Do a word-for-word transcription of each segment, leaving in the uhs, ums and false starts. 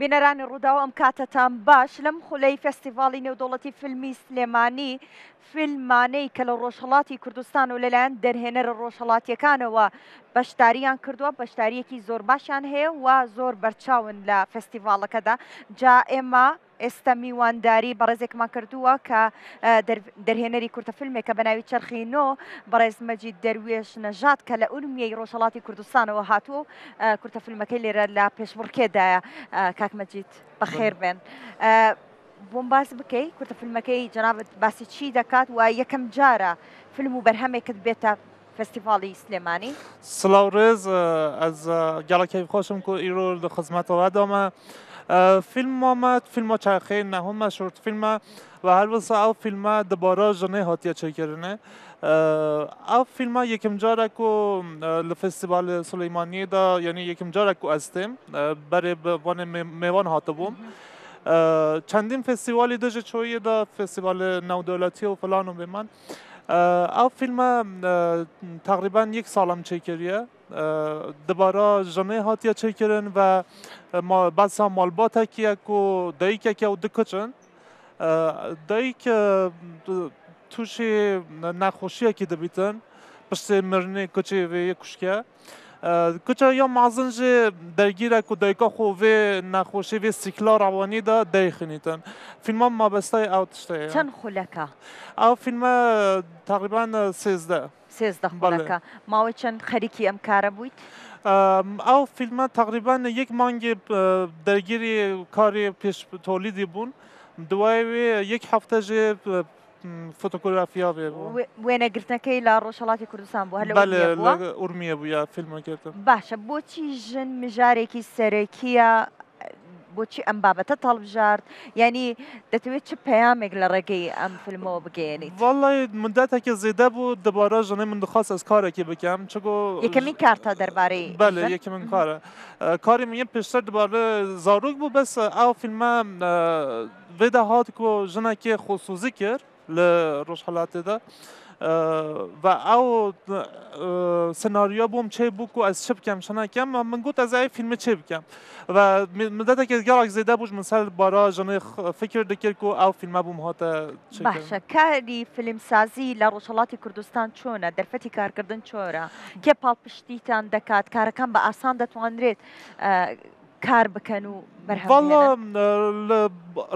بینەرانی ڕووداو، ئەم کاتەتان باش. لەم خولەی فێستیڤاڵی نێودەوڵەتی فیلمی سلێمانی، فیلمانەی کە لە ڕۆژهەڵاتی کوردستان و لەلایەن دەرهێنەرە ڕۆژهەڵاتیەکانەوە بەشداریان کردووە، بەشداریەکی زۆر باشیان هەیە و زۆر بەرچاون لە فێستیڤاڵەکەدا. جا ئێمە ئێستا میوانداری بەڕێزێکمان کردووە کە، ئە، دەر-، دەرهێنەری کورتە فیلمێکە بە ناوی چەرخی نۆ، بەڕێز مەجید دەروێش نەژاد، کە لە ئورمیەی ڕۆژهەڵاتی کوردستانەوە هاتووە و، ئە، کورتە فیلمەکەی لێرە لە پێشبڕکێدایە. ئە، کاک مەجید، بەخێر بێن. ئە، بۆم باس بکەی، کورتە فیلمەکەی جەنابەت باسی چی دەکات و یەکەم جارە فیلم و بەرهەمێکت بێتە فێستیڤاڵی سلێمانی؟ سڵاو ڕێز، ئە، ئەز، ئە، گەڵا کەیف خۆشم کو ئیرۆ لە خزمەتەوە دامە. ئە، فیلم مامە، فیلمە چاخەی نەهمە شورت فیلمە و هەر وەسا ئەو فیلمە دبارە ژنێ هاتیە چێکردنێ. ئە، ئەو فیلمە یەکەم جارە کو، ئە، لە فێستیڤاڵ سلێمانیە دا، یعنی یەکەم جارە کو ئەستێم، ئە، بەرێ بە وانێ مێ-، مێوان هاتبووم. ئە، چەندین فێستیڤاڵی دژە چۆیە دا، فێستیڤاڵ ناودەولەتی و فلان و بێمان. ئە، ئەو فیلمە، ئە، تقریباً یەک ساڵم چێکریە. ئە، دبارە ژنێ هاتیە چێکردن و، ئە، ما-، بەسا مالباتەکیە کو دایکێکە و دو کچن. ئە، دایک، ئە، تووشی نەخۆشیەکی دەبیتن، پشتێ مرنێ کچێ وێ یە کوشکە. ئە، کچە یا مازن جێ دەرگیرە کو دایکا خۆ وێ نەخۆشی وێ سیکلا ڕەوانی دا دەیخنیتن. فیلما مابەستای ئەو تشتەیە. چەند خولەکە؟ ئەو فیلمە تقریباً سێزدە. سێزدە بەڵێ. خولەکە. ماوەی چەند خەریکی ئەم کارە بوویت؟ ئەم، ئەو فیلمە تقریباً یەک مانگێ، ئە، دەرگیری کاری پێش تۆلیدی بوون. دوای وێ یەک هەفتە ژێ، ئە، فۆتۆگرافیا بێ بوو. وێ-، وێنەگرتنەکەی لە ڕۆژهەڵاتی کوردستان بوو، هەر لە بەڵێ، ئورمیە بووە؟ لە ئورمیە بووە فیلمە گرتم. باشە، بۆچی ژن مژارێکی سەرەکیە؟ بۆچی ئەم بابەتە تەڵبژارد؟ یعنی، دەتەوێت چ پەیامێک لە ڕێگەی ئەم فیلمەوە بگەیەنیت؟ وەڵی، مدەتێکی زێدە بوو، دبارە ژنێ من دخواست ئەز کارێکی بکەم، چگو یەکەمین کارتە دەربارەی بەڵێ، ژن؟ یەکەمین کارە. ئە، کاری من یە پێشتر دبارە زاروک بوو، بەس، ئە، ئەو فیلمە، ئە، vê de hat ku jinekê xwesûzî kir li Rojhelatê de. Ee, ve ew, e, senaryo bûm çê bû ku ez çi bikem, çi nekem, min got ez ê fîlmê çê bikem. Ve mi-, midetekê gelek zêde bû ji min ser bara jinê x-, fikir dikir ku ew fîlme bûm hate çêkirin. Baş e, karî filmsazî li Rojhelatê Kurdistan çûn e, derfetî karkirdin çor e? Kê palpiştîtan dekat, karekan bi asan detwanrêt, e, kar bikin û berhev Valla, bihênin? E, li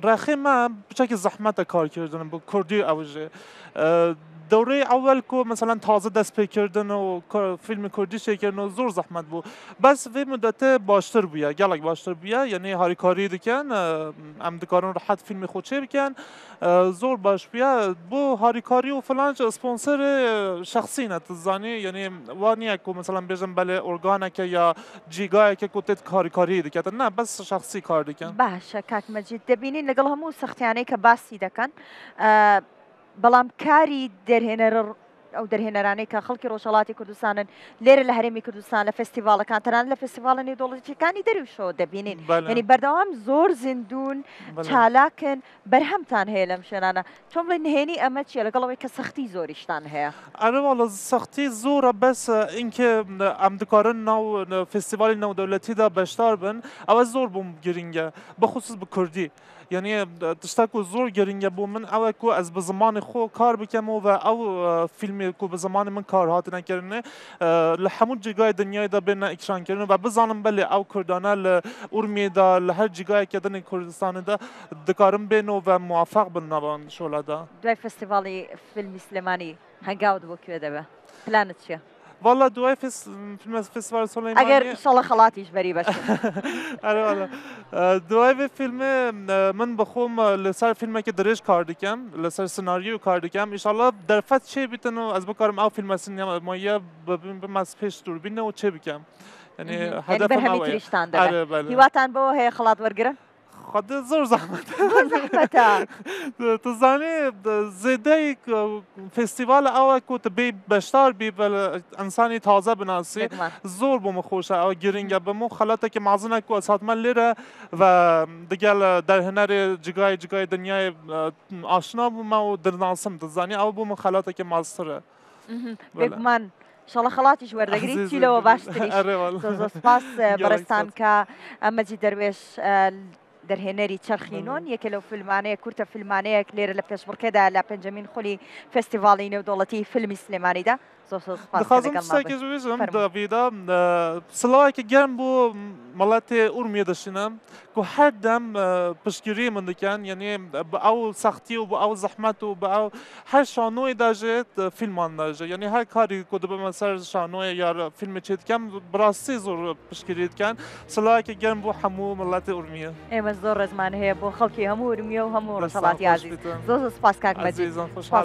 rexê me piçekî zehmet e karkirdin bi kurdî ew jî. E, dewreyê ewel ku, meselen, taze dest pê kirdin û ku-, fîlmê kurdî çêkirin û zor zehmet bû. Bes vê mudetê baştir bûye, gelek baştir bûye. Yanî harîkarî dikin, e, em dikarin rehet fîlmê xwe çê bikin. E, zor baş bûye. Bo harîkarî û filan jî sponsorê şexsî ne, tu zanî, yanî wa niye ku, meselen, bêjin belê organeke ya cîgayeke ku tê harîkarî diketin. Ne, bes şexsî kar dikin. Baş e, kak Mecîd. Debînî legal hemû sextiyanê ke basî dekin, e, belam karî derhêner, ew derhêneranê ke xelkê Rojhelatê Kurdistan in, lêre li Herêmê Kurdistan, li festîvalekan, teran li festîvala nêwdewletîkanî derî şo debînîn. Bele. Yanî berdewam zor zindûn, Bele. çalak in, berhemtan heye lem şênana. Çom lê nihênî eme çiye, legal wê ke sextî zor îştan heye. Erê wala sextî zor e, bes, e, înke, e, em dikarin nav, e, festîvalê navdewletî de beşdar bin, ew e zor bûm girîng e. Bixusus bi kurdî. Yanî, e, tişta ku zor girîng e bo min, ew e ku ez bi zimanê xwe kar bikem û ve ew, e, fîlmê ku bi zimanê min kar hatine kirinê, e, li hemû cîgayê dinyayê de bêne îkrankirin û ve bizanin belê ew kurdane li Urmiyê de, li her cîgayeke din ê Kurdistanê de dikarin bên û ve muwefeq bin nava şola de. Duay Festîvalê Fîlmî Silêmanî hengaw di bo kuê de be? Planit çi ye? Valla duay fes-, fîlme-, Festîval Silêmanî. Eger înşallah xelatî ji berî beşe. Erê valla. E, duay vê fîlmê, e, min bi xwe, e, li ser fîlmekî dirêj kar dikim, li ser senaryoyê kar dikim. Înşallah derfet çê bitin û ez bikarim ew fîlme sinemaye bibim, bim ez pêş dûrbîne û çê bikim. Yanî Mhm. Yanî hedefim berhemî ew e. tirîştan de be. Erê, belê. Hîwatan bo heye xelat wergirin? Xwedê zor zehmet e. Zor zehmet e. Tu zanî, zêdeyî festîval ew e ku tu bê beşdar bî, bel insanî taze binasî. Bêguman. Zor bo min xweş e, ew girîng e. Bi min xelateke mezin e ku ez hatime lêre ve digel derhênerê cigayê cigayê dinyayê, e, aşina bûme û dinasim. Tu zanî, ew bo min xelateke meztir e. Mhm. Wele. Bêguman. ئینشاڵڵا خەڵاتیش وەردەگریت، چی لەوە باشتریش. زۆر زۆر سپاس. بەڕێستان کە ئەمە جی دەروێش، دەرهێنەری چەرخینۆن، یەکێ لەو فیلمانەیە، کورتە فیلمانەیەک لێرە لە پێشبڕکێدا لە پێنجەمین خولی فێستیڤاڵی نێودەوڵەتی فیلمی سلێمانیدا. زۆر زۆر سپاس کە دخوازم لەگەڵمان تشتێکیش بن. بژم، فەرموو. داڤیدا، ئە، سڵاوێکی گەرم بۆ مەڵەتێ ئورمیە دەشینم، کو هەر دەم، ئە، پشتگیری من دکەن، یعنی بە ئەو سەختی و بە ئەو زەحمەت و بە ئەو هەر شانۆی دەژێت، ئە، فیلمان دەژێت. یعنی هەر کاری کو دبمە سەر شانۆیە یا فیلمی چێ دکەم، بڕاستی زۆر پشتگیری دکەن. سڵاوێکی گەرم بۆ هەموو مەڵەتێ ئورمیە. ئێمە زۆر ڕێزمان هەیە بۆ خەڵکی هەموو ئورمیە و هەموو ڕۆژهەڵاتی ئازیز. زۆر زۆر سپاس کاک مەجید. ئەزیزان، خۆشحاڵ